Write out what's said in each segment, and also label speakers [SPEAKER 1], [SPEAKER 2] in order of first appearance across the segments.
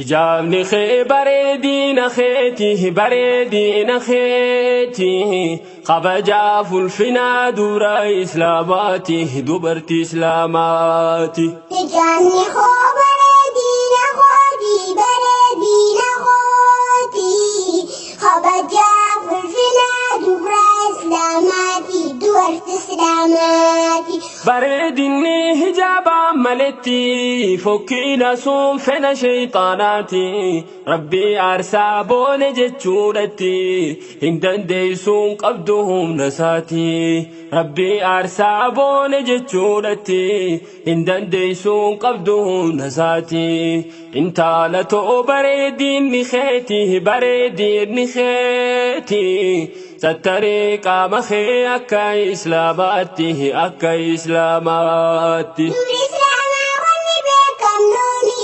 [SPEAKER 1] Hijaabni kee bareedina keeti, bareedina keeti. Kabajaaf ulfinaa dura islaamaati, dubartii islaamaati.
[SPEAKER 2] Hijaabni koo bareedina kooti, bareedina kooti. Kabajaaf ulfinaa dubra islaamaati, dubartii islaamaati.
[SPEAKER 1] Bareedinni hijaabaa maletti fokkiina sun fedha shayxaanaati. Rabbii aarsaa boone jechuudhatti hin dandeessuun qabdu humna isaati. Rabbii aarsaa boone jechuudhatti hin dandeessuun qabdu humna isaati. Intala too bareedinni keeti, bareedinni keeti. Sattaree qaama kee akka islaamaatti, akka islaamaatti.
[SPEAKER 2] Dubri islaamaa wanni beekamnuuni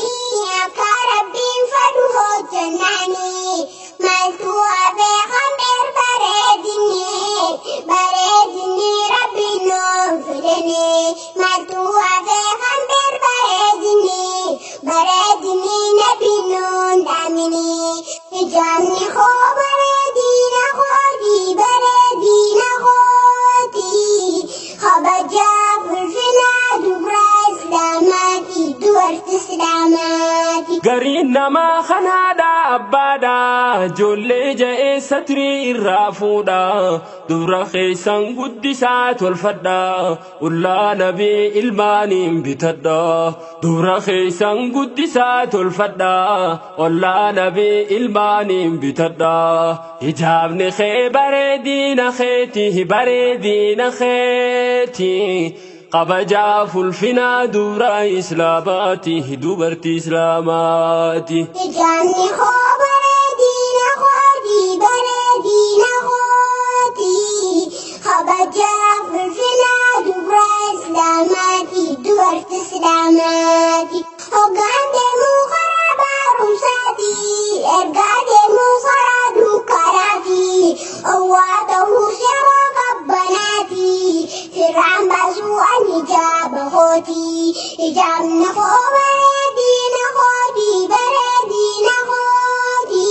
[SPEAKER 2] akka Rabbiin fedhu hojjennaani. Maaltu hafee hambee bareedinni, bareedinni Rabbiin nuuf fidani. Maaltu hafee hambee bareedinni, bareedinni Nabiin nuun dhaamini. Hijaabni koo bareedina kooti, bareedina kooti. Kabajaaf ulfinaa dubra islaamaati, dubartii islaamaati.
[SPEAKER 1] Gariin namaa kanaadha abbaadha, ijoollee ja'ee satrii irraa fuudha. Dubra keessan guddisaa tolfadha, ullaa nabii ilmaaniin bitadha. Dubra keessan guddisaa tolfadha, ollaa nabii ilmaaniin bitadha. Hijaabni kee bareedina keeti, bareedina keeti. Kabajaaf ulfinaa dubra islaamaati, dubartii islaamaati.
[SPEAKER 2] Hijaabni koo bareedina kooti, bareedina kooti. Kabajaaf ulfinaa dubra islaamaati, dubartii islaamaati. Hoggaan deemuu karaa barumsaati, ergaa deemuu karaa dukkanaati. Owwaa ta'uus yeroo qabbanaati, firraan baasuu ani hijaaba kooti. Hijaabni koo bareedina kooti, bareedina kooti.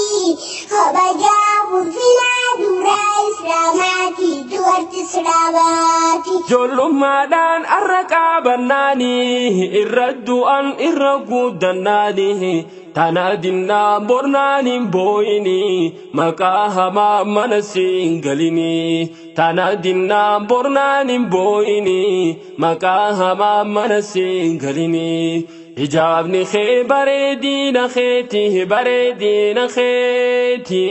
[SPEAKER 2] Kabajaaf ulfinaa dubra islaamaati, dubartii islaamaati.
[SPEAKER 1] Ijoollummaadhaan arra qabannaanii, irra du'an irra guddannaanii. Tana dinnaa bornaan hin boo'ini, maqaa hamaa mana siin galini. Tana dinnaa bornaan hin boo'ini, maqaa hamaa mana siin galini. Hijaabni kee bareedina keeti, bareedina keeti.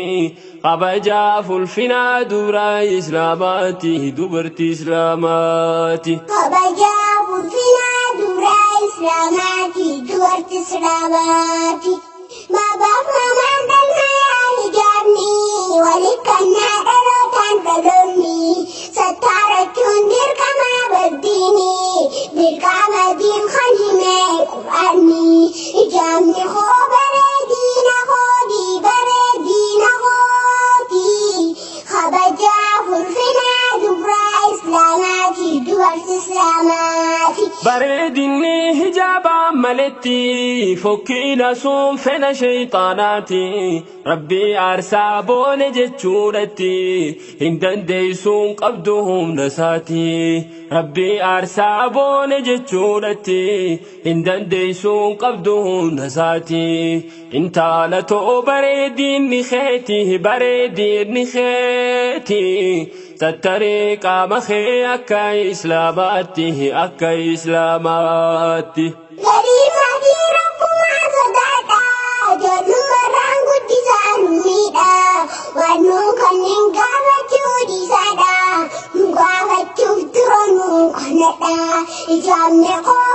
[SPEAKER 1] Kabajaaf ulfinaa dubra islaamaati, dubartii islaamaati.
[SPEAKER 2] Kabajaaf ulfinaa dubra islaamaati, dubartii islaamaati. Babaaf mamaan galmaa hijaabni, waliif kannaa dhalootaan dhaloonni. Sattaarachuun dirqama baddiini, dirqama diin kan hime Qur'aanni. Hijaabni koo bareedina kooti, bareedina kooti. Kabajaaf ulfinaa dubra islaamaati, dubartii islaamaati.
[SPEAKER 1] Bareedinni hijaabaa maletti fokkiina sun fedha shayxaanaati. Rabbii aarsaa boone jechuudhatti hin dandeessuun qabdu humna isaati. Rabbii aarsaa boone jechuudhatti hin dandeessuun qabdu humna isaati. Intala too bareedinni keeti, bareedinni keeti. Sattaree qaama kee akka islaamaatti, akka islaamaatti.
[SPEAKER 2] Garii maatii rabbumaa sodaadha. Ijoollummaarraan guddisaa nu miidha. Waan nu kanneen gaafachuu dhiisaadha. Nu gaafachuuf dura nu kanadha. Hijaabni koo